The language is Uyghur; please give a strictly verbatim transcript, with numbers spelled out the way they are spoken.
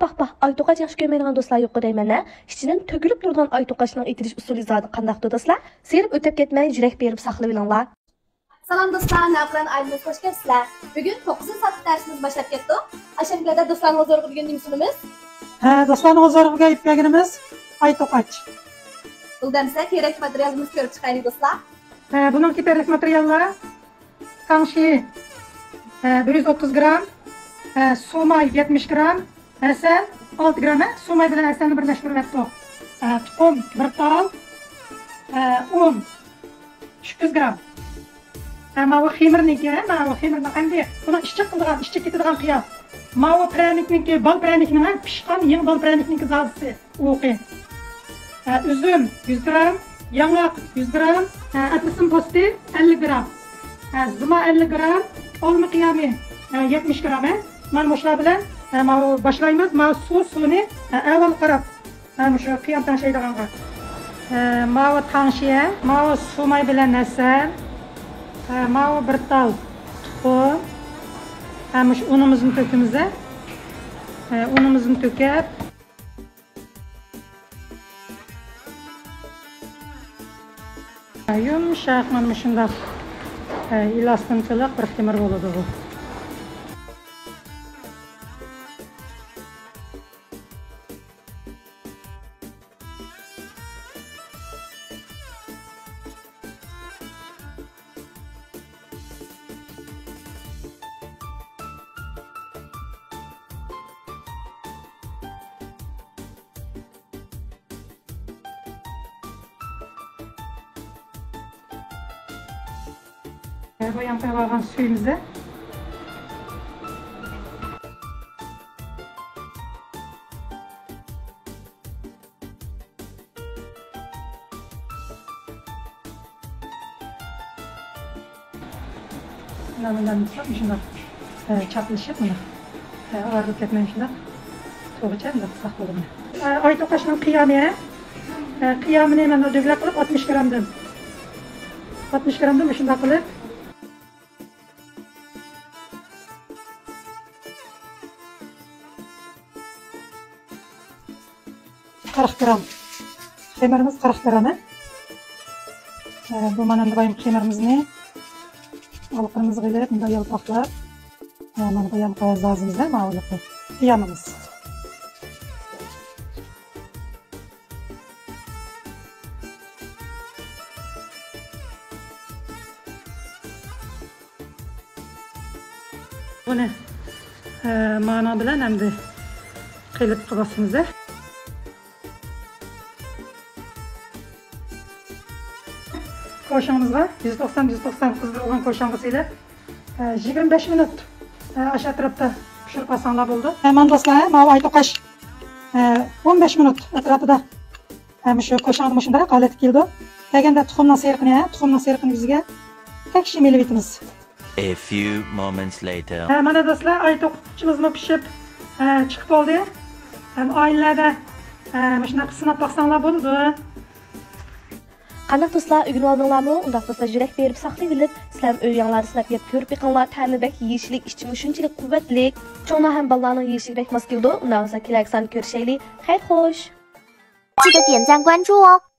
پاھ، پاھ، ئاي توقاچ ياخشى كۆرمەيدىغان دوستلار يوق دەيمەن ھە. ئىچىدىن تۆكۈلۈپ تۇرىدىغان ئاي توقاچنىڭ ئېتىلىش ئۇسۇلى زادى قانداقتۇ دوستلار؟ سېرىپ ئۆتۈپ كەتمەي يۈرەك بېرىپ ساقلىۋېلىڭلار. سالام دوستلار، نەۋقىران ئائىلىمىزگە خوش كەپسىلەر. بۈگۈن توققۇزىنچى ساپتا دەرسىمىزنى باشلاپ كەتتۇق. ئاشەمكىلەردە دوستلارنىڭ ھۇزۇرىغا بۈگۈن نېمە سۇنىمىز؟ ھە، دوستلارنىڭ ھۇزۇرىغا بۈگۈن ئېلىپ كەلگىنىمىز ئاي توقاچ. بولدى ئەمىسە، كېرەك ماتېرىيالىمىزنى كۆرۈپ چىقايلى دوستلار. ھە، بۇنىڭ كېرەك ماتېرىياللار تاڭشى، ھە، بىر يۈز ئوتتۇز گرام، ھە، سۇماي يەتمىش گرام، ھەسەل ئالتە گرام، ھە، سۇماي بىلەن ھەسەلنى بىرلەشتۈرۈۋەتتۇق. ھە، تۇخۇم بىر تال، ھە، ئۇن ئۈچ يۈز گرام. ھە، ماۋۇ خېمىرنىڭكى، ھە، ماۋۇ خېمىرنىڭ ئەمدى بۇنىڭ ئىچى چىقىدىغان، ئىچى كېتىدىغان قىيا. ماۋۇ پىرەنىكنىڭكى، بال پىرەنىكنىڭ، ھە، پىشقان يېڭى بال پىرەنىكنىڭكى زازىسى. ئۇۋىقى. ھە، ئۈزۈم يۈز گرام، ياڭاق يۈز گرام، ھە، ئەپلىسىن پوستى ئەللىك گرام، ھە، زىما ئەللىك گرام، ئالما قىيامى، ھە، يەتمىش گرام، ھە. مانا مۇشۇلار بىلەن، ھە، ماۋۇ باشلايمىز. ماۋۇ سۇ، سۇنى، ھە، ئەۋۋەل قاراپ، ھە، مۇشۇ قىيام تەڭشەيدىغانغا. ھە، ماۋۇ تاڭشى، ھە، ماۋۇ سۇماي بىلەن ھەسەل، ھە، ماۋۇ بىر تال تۇخۇم، ھە، مۇشۇ ئۇنىمىزنى تۆكىمىز، ھە. ھە، ئۇنىمىزنى تۆكۈپ، يۇمشاق، مانا مۇشۇنداق، ئېلاستىنكىلىق بىر خېمىر بولىدۇ بۇ. بايام قويۇۋالغان سۈيىمىزنى. مۇنداق، مۇنداق، مۇشۇنداق، ئە، چاپلىشىپ، مۇنداق، ئە، ئايرىلىپ كەتمەي مۇشۇنداق سۇغىچە مۇنداق قىلساق بولىدۇ. ئە، ئاي توقاچنىڭ قىيامى، ئە، قىيامىنى مانا دۆگىلەك قىلىپ، ئاتمىش گرامدىن، ئاتمىش گرامدىن مۇشۇنداق قىلىپ، قىرىق گرام. خېمىرىمىز قىرىق گرام، ھە. ھە، بۇ مانا بايام خېمىرىمىزنى ئالىقىنىمىزغا ئېلىپ، مۇنداق يالپاقلاپ، ھە، مانا بايام زازىمىز، ھە، ماۋۇلۇقى قىيامىمىز. بۇنى، ئە، مانا بىلەن ئەمدى قېلىپقا باسىمىز. كوشاڭىمىزغا يۈز توقسان، يۈز توقسان قىزدۇرۇلغان كوشاڭغا سېلىپ، ئە، يىگىرمە بەش مىنۇت، ئە، ئاشۇ ئەتراپتا پىشۇرۇپ ئالساڭلار بولىدۇ. ئە، مانا دوستلار، ماۋۇ ئاي توقاچ، ئە، ئون بەش مىنۇت ئەتراپىدا، ئە، مۇشۇ كوشاڭدا مۇشۇنداق ھالەتكە كېلىدۇ. كەلگەندە تۇخۇمنىڭ سېرىقىنى، ھە، تۇخۇمنىڭ سېرىقىنى يۈزىگە تەكشى مېلىۋېتىمىز. A few moments later. ھە، مانا دوستلار، ئاي توقاچىمىزمۇ پىشىپ، ھە، چىقىپ بولدى. ھەم ئائىلىلەردە، ھە، مۇشۇنداق سىناپ باقساڭلار بولىدۇ. قانداق دوستلار، ئۆگىنىۋالدىڭلارمۇ؟ ئۇنداق بولسا يۈرەك بېرىپ ساقلىۋېلىپ، سىلەرمۇ ئۆيۈڭلاردا سىناپ يەپ كۆرۈپ بېقىڭلار، تەمى بەك يېيىشلىك، ئىچىمۇ شۇنچىلىك قۇۋۋەتلىك. چوڭلار ھەم بالىلارنىڭ يېيىشىگە بەك ماس كېلىدۇ. ئۇنداق بولسا كېلەركى ساندا كۆرۈشەيلى. خەير خوش. 记得点赞关注哦。